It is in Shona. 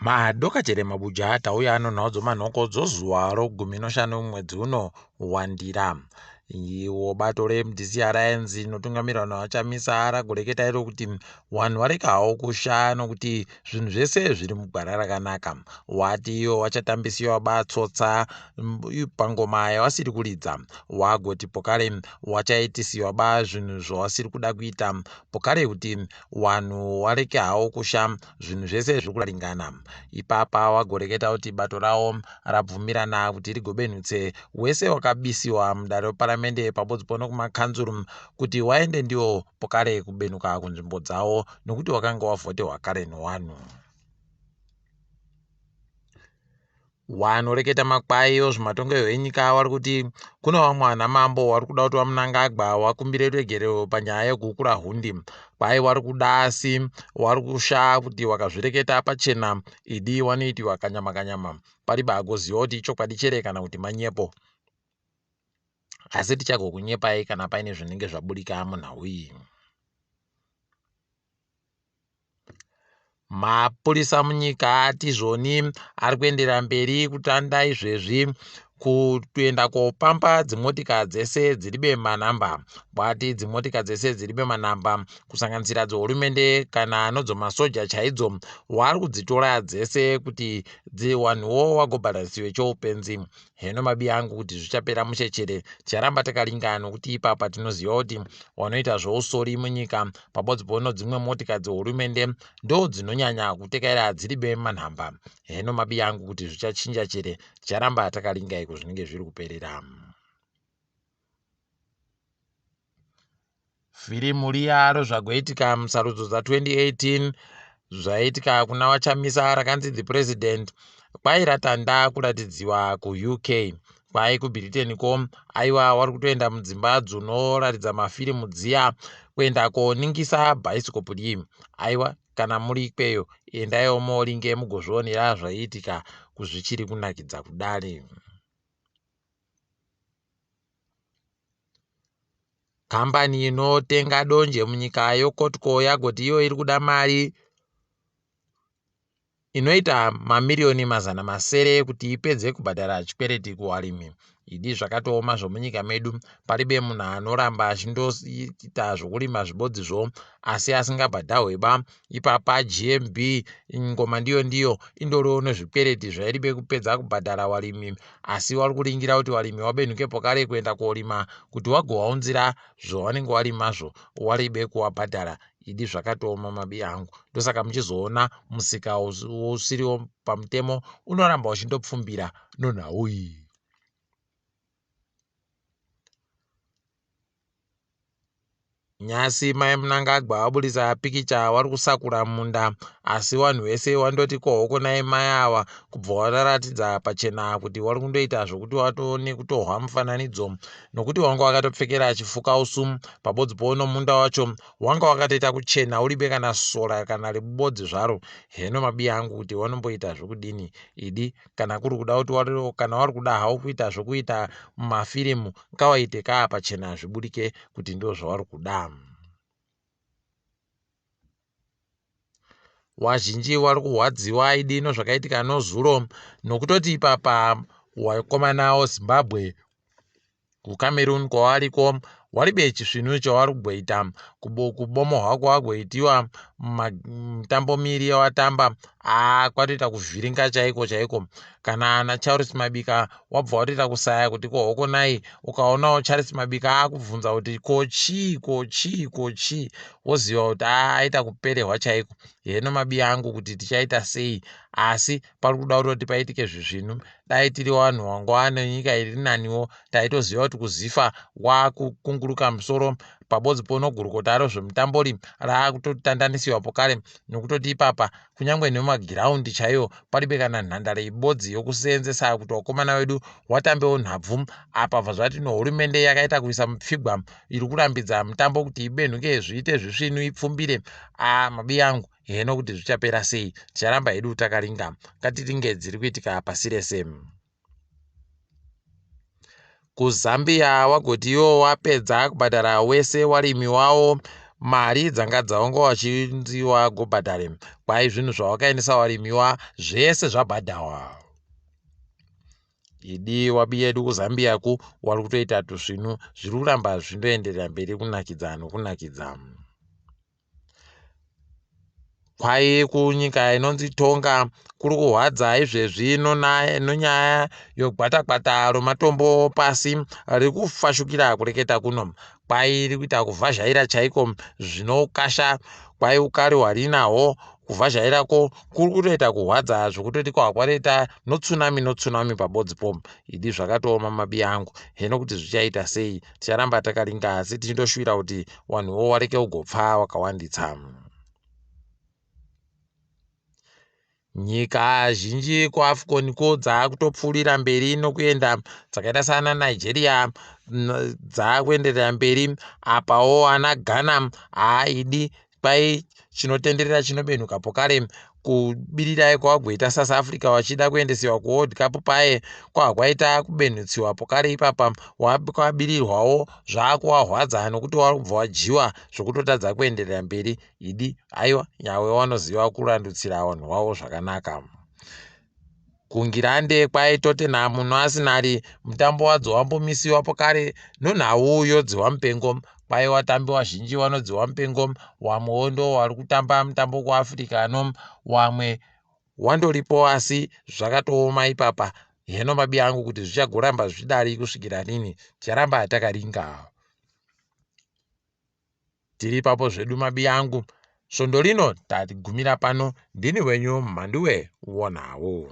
Madoka chere mabuja tauya ano nhau dzomanhoko dzozuva rogumi noshanu mwedzi uno waNdira. Iwo bato reMDC Alliance rinotungamirwa naVaChamisa ragoreketa iro kuti vanhu varege havo kusha nokuti zvinhu zvese zviri mugwara rakanaka. Wati iwo vachatambisiwa batsotsa pangoma yavasiri kuridza. Wagoti pokare wachaitisiwa ba zvinhu zvavasiri kuda kuita pokare kuti Wanhu wareke hawo kusha zvinhu zvese zviri kuraringana. Ipapa wagoreketa kuti bato rawo rabvumirana kuti rigobenhutse wese wakabisiwa mudare reparamende pabodzipo nokumakanzuru kuti waende ndiwo pokare kubenuka kunzvimbo dzawo nokuti wakanga wavhotehwa kare nowanhu. Wanoreketa makwai ozvematongerwo enyika wari kuti kune vamwe vana mambo wari kuda kuti vaMnangagwa wakumbire ruregerero panyaya yegukura hundi. Kwai wari kuda asi wari kusha kuti wakazvireketa pachena idi wanoitiwa kanyama kanyama. Paribe agoziva kuti ichokwadi chere kana kuti manyepo. Asi tichagokunyepai kana paine zvinenge zvaburika munhau iyi. Mapurisa munyika ati zvoni ari kuenderera mberi kutanda izvezvi kuenda kopamba dzimotika dzese dziri bemanhamba. Kwati dzimotika dzese dziri bemanhamba kusanganisira dzehurumende kana nodzo masoja chaidzo wari kudzitora dzese kuti dziwanhuwo wagobhadharisiwe choupenzi. Heno mabi angu kuti zvichapera mushe chere ticharamba takaringa nokuti ipapa tinoziva kuti wanoita zvousori munyika pabodzi pono dzimwe motika dzehurumende ndo dzinonyanya kutekaira dziri bemanhamba. Heno mabi angu kuti zvichachinja chere ticharamba takaringa iko zvinenge zviri kuperera. Firimu riya rozvagoitika musarudzo dza 2018 zvaiitika kuna vaChamisa rakanzi The President kwai ratanda kuratidziwa kuUK kwai kuBritain ko aiwa wari kutoenda mudzimba dzunoratidza mafirimu dziya kuenda koningisa bhaisikopu riyi aiwa kana muri ikweyo endaiwo moringe mugozvionera zvaiitika kuzvichiri kunakidza kudari. Kambani inotenga donje munyika yoCotco yagoti iyo iri kuda mari inoita mamiriyoni 600 kuti ipedze kubhadhara chikwereti kuvarimi. Idi zvakatooma zvomunyika medu, paribe munhu anoramba achindoita zvokurima zvibodzizvo asi asingabhadhahweba. Ipapa GMB ngoma ndiyo ndiyo indoriwo nezvikwereti zvairibe kupedza kubhadhara varimi asi wari kuringira kuti varimi wabenhuke pokare kuenda korima kuti wagovaunzira zvawanenge warimazvo waribe kuwabhadhara idi zvakatooma mabi angu ndosaka muchizoona musika usiriwo pamutemo unoramba uchindopfumbira nonhau iyi. Nhasi mai Mnangagwa vaburitsa pikicha vari kusakura munda asi vanhu vese vandoti ko hoko nai mai ava kubva vararatidza pachena kuti vari kundoita zvokuti vatone kutohwa mufananidzo nokuti wanga wakatopfekera chifukausu pabodzi pono munda wacho wanga wakatoita kuchena uribe kana sora kana ribodzi zvaro heno mabiya angu kuti vanomboita zvokudini idi kana kuri kuda kuti kana vari kuda hawo kuita zvokuita mumafirimu ngawaite kaa pachena zvibudike kuti ndozvavari kuda. Wazhinji wari kuhwadziwa idi nozvakaitika nozuro nokutoti ipapa wakomana weZimbabwe kuCameroon kwawariko waribe chisvinu chawari kugoita kubomohwa kwawagoitiwa mitambo miiri yawatamba aa kwatoita kuvhiringa chaiko chaiko kana ana Charles Mabika wabva watoita kusaya kuti ko hokonai ukaonawo Charles Mabika akubvunza kuti ko chii ko chii ko chii woziva kuti aita kuperehwa chaiko heno mabiya angu kuti tichaita sei asi pari kuda kutoti paitike zvisvinu dai tiri vanhu wanga wane nyika iri naniwo taitoziva kuti kuzifa wakukunguruka musoro pabodzi pono gurukota rezvemitambori raakutotandanisiwa pokare nokutoti ipapa Kunyangwe nemumagiraundi chaiwo paribe kana nhandare ibodzi yokuseenzesa kuti wakomana wedu watambewo nhabvu. Apa bva zvati nohurumende yakaita kuisa mupfigwa iri kurambidza mitambo kuti ibenhuke zviite zvisvinu ipfumbire. Aa mabi angu heno kuti zvichapera sei. Ticharamba hedu takaringa. Ngatiringe dziri kuitika pasi rese. KuZambia wagoti iwo wapedza kubhadhara wese warimi wawo Mari dzanga dzawanga wachinzi wagobhadhare kwai zvinhu zvawakaendesa warimiwa zvese zvabhadhawa. Idi wabiyedu kuZambia ku wari kutoita tusvinu zviri kuramba zvindoenderera mberi kunakidza nokunakidza. Kwai kunyika inonzi Tonga kuri kuhwadza izvezvi nonyaya yogwatakwata romatombo pasi riri kufashukira kureketa kuno. Kwai riri kuita kuvhazhaira chaiko zvinokasha kwai ukari hwarinahwo kuvhazhairako kuri kutoita kuhwadza zvekutoti kwahakwareta notsunami notsunami pabodzipo. Idi zvakatooma mabiya angu heno kuti zvichaita sei ticharamba takaringa asi tichindoshuwira kuti wanhuwo wareke ugopfa wakawanditsa. Nyika zhinji kuAfcon ko dzaakutopfuurira mberi nokuenda dzakaita saana Nigeria dzaakuenderera mberi apawo ana Ghana haaidi kwai chinotenderera chinobenhuka pokare kubirirai kwawagoita South Africa wachida kuendesiwa kuWorld Cup paye kwahakwaita kubenhutsiwa pokare ipapa kwabirirwawo zvaakuwahwadza nokuti warikubva wadyiwa zvokutotadza kuenderera mberi Idi, aiwa nyawe wanoziva kurandutsira vanhu wavo zvakanaka. Kungirande kwai Tottenham noArsenal mutambo wadzo wambomisiwa pokare nonhau yodziwa mupengo. Kwai watambi wazhinji wanodziwa mupengo, wamwewo ndo wari kutamba mutambo kuAfrica no wamwe wandoripo asi zvakatooma ipapa. Heno mabi angu kuti zvichagoramba zvichidari kusvikira rini, ticharamba takaringa. Tiri ipapo zvedu mabiyangu. Svondo rino tagumira pano. Ndini wenyu Mhanduwe Wonawo.